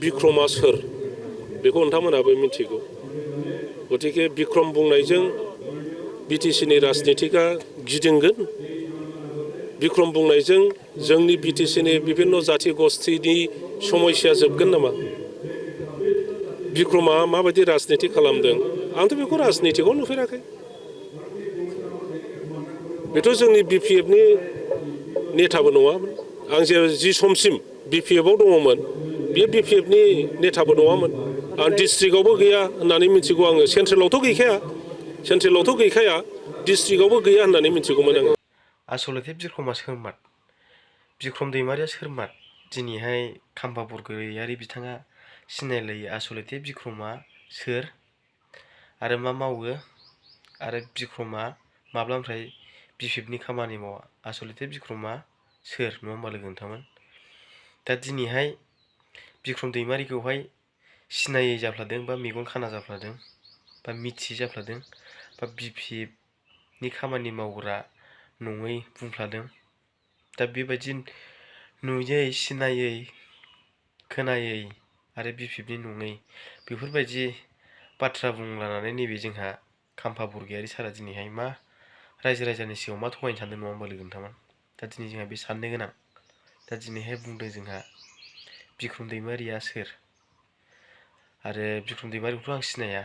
बिक्रमआ सोर बेखौ नोंथांमोनाबो मिथिगौ। गतिके बिक्रम बुंनायजों बिटिसिनि राजनितिकआ गिदिंगोन, बिक्रम बुंनायजों जोंनि बिटिसिनि बिभिन्न जाति गस्थिनि समस्या जोबगोन नामा? बिक्रमआ माबायदि राजनिति खालामदों आंथ' बेखौ राजनितिकआव नुफेराखै। बेथ' जोंनि बिपिएफनि नेताबो नङामोन। आं जि समसिम बिपिएफआव दङमोन बे बिपिएफनि नेताबो नङामोन। आं डिस्ट्रिक्टआवबो गैया होननानै मिथिगौ आङो। सेन्ट्रेलावथ' गैखाया, डिस्ट्रिक्टआवबो गैया होननानै मिथिगौमोन आङो। आसलथे बिक्रमआ सोरमोन? बिक्रम दैमारिया सोरमोन? दिनैहाय खाम्फा बरगयारि बिथाङा सिनायलायो आसलथे बिक्रमआ सोर आरो मा मावो आरो बिक्रमआ माब्लानिफ्राय बिपिएफनि खामानि मावा। आसलथे बिक्रमआ सोर नङा होमबा लोगो नोंथांमोन? दा दिनैहाय बिक्रम दैमारिखौहाय सिनायै जाफ्लादों बा मेगन खाना जाफ्लादों बा मिथियै जाफ्लादों बा बिपिएफनि खामानि मावग्रा नङै बुंफ्लादों। दा बेबायदि नुयै सिनायै खोनायै आरो बिपिएफनि नङै बेफोरबायदि बाथ्रा बुंलांनानै नैबे जोंहा खाम्फा बरगयारि सारा दिनैहाय मा रायजो राजानि सिगाङाव मा थगायनो सानदों नङा होमबा लोगो नोंथांमोन? दा दिनै जोंहा बे साननो गोनां। दा दिनैहाय बुंदों जोंहा बिक्रम दैमारिया सोर आरो बिक्रम दैमारिखौथ' आं सिनाया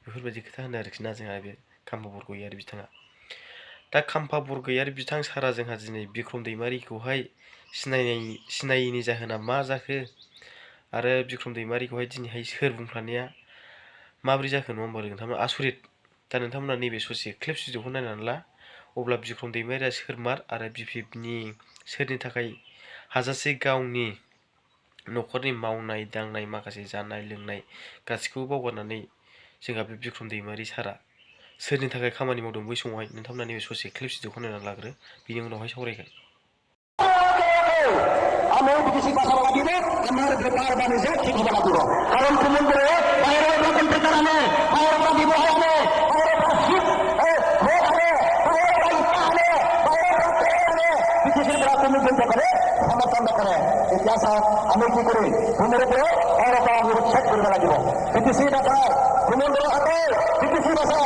बेफोरबायदि खोथा होनो आरोखि ना जोंहा बे खाम्फा बरगयारि बिथाङा। दा खाम्फा बरगयारि बिथां सारा जोंहा दिनै बिक्रम दैमारिखौहाय सिनायैनि जाहोना मा जाखो आरो बिक्रम दैमारिखौहाय दिनैहाय सोर बुंफ्लानाया माबोरै जाखो नङा होमबा नोंथांमोन? आसरित। दा नोंथांमोना नैबे ससे क्लिप्स भिडिअखौ नायनानै ला अब्ला बिक्रम दैमारिया सोरमार आरो बिपिएफनि सोरनि थाखाय हाजासे गावनि न'खरनि मावनाय दांनाय माखासे जानाय लोंनाय गासिखौबो बावगारनानै जोंहा बे बिक्रम दैमारि सारा सोरनि थाखाय खामानि मावदों बै समावहाय नोंथांमोना नैबे ससे क्लिप्स भिडिअखौ नायनानै लाग्रो, बिनि उनावहाय सावरायगोन। আমি বিদেশি ভাষা লাগিলে আমার বেপার বাণিজ্য ঠিক হবে লাগিব কারণ সমুদ্রে বাইরের নতুন টিকার আনে বাইরের বিবাহ আনে বাইরের শীত ভোগ আনে বাইরের ইচ্ছা আনে বাইরের আনে বিদেশের দ্বারা সমুদ্র করে সমর্থন করে ইতিহাস আমি কি করি সমুদ্রে বাইরে উচ্ছেদ করবে লাগিব বিদেশি ভাষায় সমুদ্র হাতে বিদেশি ভাষায়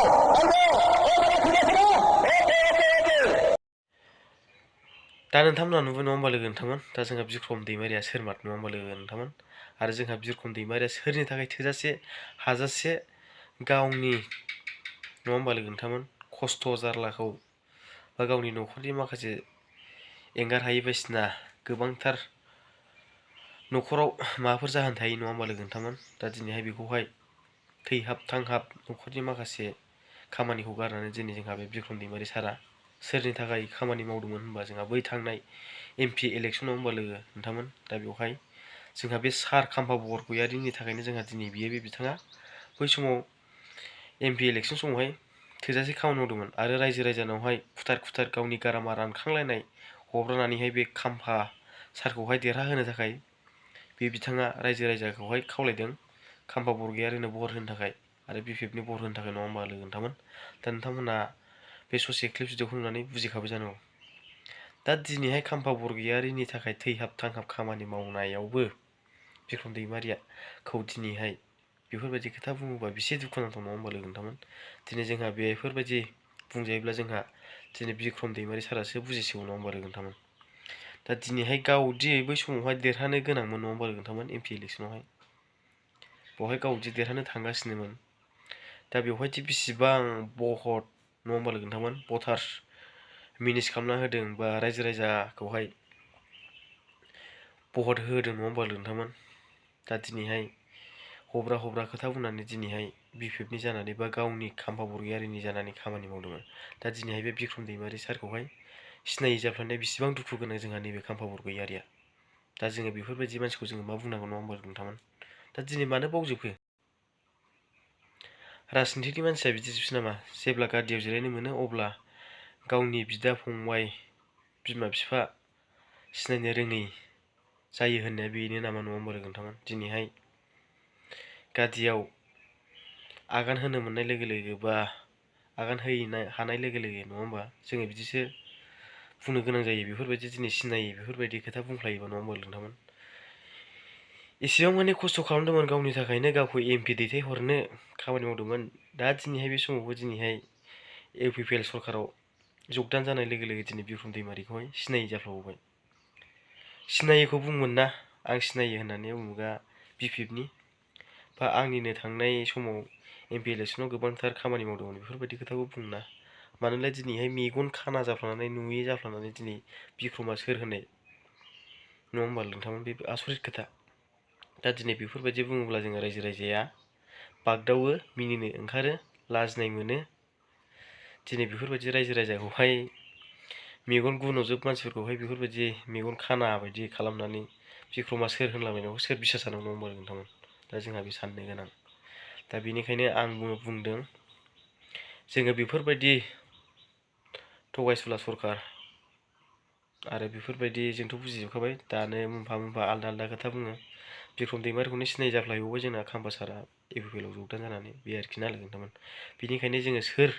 दा नोंथांमोना नुबाय नङा होमबा लोगो नोंथांमोन? दा जोंहा बिक्रम दैमारिया सोरमार नङा होमबा लोगो नोंथांमोन? आरो जोंहा बिक्रम दैमारिया सोरनि थाखाय थोजासे हाजासे गावनि नङा होमबा लोगो नोंथांमोन खस्थ' जारलाखौ बा गावनि न'खरनि माखासे एंगार हायै बायदिसिना गोबांथार न'खराव माबाफोर जाहोन थायो नङा होमबा लोगो नोंथांमोन? दा दिनैहाय बेखौहाय थैहाब थांहाब न'खरनि माखासे खामानिखौ गारनानै दिनै जोंहा बे बिक्रम दैमारि सारा सोरनि थाखाय खामानि मावदोंमोन होनबा जोंहा बै थांनाय एमपि इलेक्सनाव होनबा लोगो नोंथांमोन? दा बेवहाय जोंहा बे सार खाम्फा बरगयारिनि थाखायनो जोंहा दिनै बे बिथाङा बै समाव एमपि इलेक्सन समावहाय थोजासे खामानि मावदोंमोन आरो रायजो राजानावहाय खुथार गावनि गारामा रानखांलायनाय हब्रानानैहाय बे खाम्फा सारखौहाय देरहाहोनो थाखाय बे बिथाङा रायजो राजाखौहाय खावलायदों खाम्फा बरगयारिनो भट होनो थाखाय आरो बिपिएफनि भट होनो थाखाय नङा होमबा लोगो नोंथांमोन? दा नोंथांमोना बे ससे क्लिप भिडिअखौ नुनानै बुजिखाबाय जानांगौ। दा दिनैहाय खाम्फा बरगयारिनि थाखाय थैहाब थांहाब खामानि मावनायावबो बिक्रम दैमारियाखौ दिनैहाय बेफोरबायदि खोथा बुङोबा बेसे दुखुनांथाव नङा होमबा लोगो नोंथांमोन? दिनै जोंहा बेफोरबायदि बुंजायोब्ला जोंहा दिनै बिक्रम दैमारि सारासो बुजिसिगौ नङा होमबा लोगो नोंथांमोन? दा दिनैहाय गावदि बै समावहाय देरहानो गोनांमोन नङा होमबा लोगो नोंथांमोन एमपि इलेक्सनावहाय बेवहाय गावदि देरहानो थांगासिनोमोन। दा बेवहायदि बेसेबां भट नङा होमबा लोगो नोंथांमोन भटार्स मेनेज खालामना होदों बा रायजो राजाखौहाय भट होदों नङा होमबा लोगो नोंथांमोन? दा दिनैहाय हब्रा खोथा बुंनानै दिनैहाय बिपिएफनि जानानै बा गावनि खाम्फा बरगयारिनि जानानै खामानि मावदोंमोन। दा दिनैहाय बे बिक्रम दैमारि सारखौहाय सिनायै जाफ्लानाया बेसेबां दुखु गोनां जोंहा नैबे खाम्फा बरगयारिया। दा जोङो बेफोरबायदि मानसिखौ जोङो मा बुंनांगौ नङा होमबा नोंथांमोन? दा दिनै मानो बावजोबखो? राजनितिकनि मानसिया बिदिसो नामा? जेब्ला गादियाव जिरायनो मोनो अब्ला गावनि बिदा फंबाय बिमा बिफा सिनायनो रोङै जायो होननाया बेनो नामा नङा होमबा लोगो नोंथांमोन? दिनैहाय गादियाव आगान होनो मोननाय लोगो लोगो बा आगान होनो हानाय लोगो लोगो नङा होमबा जोङो बिदिसो बुंनो गोनां जायो। बेफोरबायदि दिनै सिनायै बेफोरबायदि खोथा बुंफ्लायोबा नङा होमबा नोंथांमोन? एसेबां माने खस्थ' खालामदोंमोन गावनि थाखायनो गावखौ एमपि दैथायहरनो खामानि मावदोंमोन। दा दिनैहाय बे समावबो दिनैहाय इउपिपिएल सरकाराव जगदान जानाय लोगो लोगो दिनै बिक्रम दैमारिखौहाय सिनायि जाफ्लाबावबाय। सिनायिखौ बुंमोन ना आं सिनायो होननानै उमुगा बिपिएफनि बा आंनिनो थांनाय समाव एमपि इलेक्सनाव गोबांथार खामानि मावदोंमोन बेफोरबायदि खोथाखौ बुंना। मानोना दिनैहाय मेगन खाना जाफ्लानानै नुयि जाफ्लानानै दिनै बिक्रमा सोर होननाय नङा होमबा नोंथांमोन, बे आसरित खोथा। दा दिनै बेफोरबायदि बुङोब्ला जोङो रायजो राजाया बागदावो, मिनिनो ओंखारो, लाजिनाय मोनो। दिनै बेफोरबायदि रायजो राजाखौहाय मेगन गुन'जोब मानसिफोरखौहाय बेफोरबायदि मेगन खाना बायदि खालामनानै बिक्रमा सोर होनलाबायनायखौ सोर बिसास जानांगौ नङा होमबा नोंथांमोन। दा जोंहा बे साननो गोनां। दा बेनिखायनो आं बुंदों जोङो बेफोरबायदि थगायसुला सरखार आरो बेफोरबायदि जोंथ' बुजिजोबखाबाय, दानो मोनफा मोनफा आलदा आलदा खोथा बुङो। बिक्रम दैमारिखौनो सिनायि जाफ्लायबावबाय जोंना खाम्फा सारा इउपिपिएलआव जगदान जानानै, बे आरोखि ना लोगोनथारमोन। बेनिखायनो जोङो सोर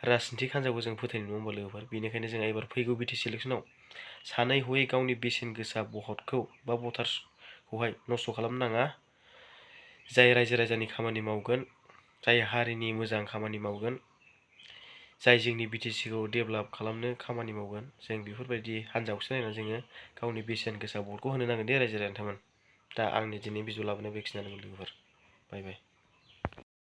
राजनितिक हान्जाखौ जों फोथायनो नङा होमबा लोगोफोर। बेनिखायनो जोङो एबार फैगौ बिटिसि इलेक्सनाव सानै हयै गावनि बेसेन गोसा भटखौ बा भटार्सखौहाय नस्थ' खालामनो नाङा। जाय रायजो राजानि खामानि मावगोन, जाय हारिनि मोजां खामानि मावगोन, जाय जोंनि बिटिसिखौ डेभेलप खालामनो खामानि मावगोन, जों बेफोरबायदि हान्जाखौसो नायनानै जोङो गावनि बेसेन गोसा भटखौ होनो नांगोन दे रायजो राजानो। दा आंनि दिनै बिजिर लाबोनाय बेखिनियानो लोगोफोर। बाय बाय।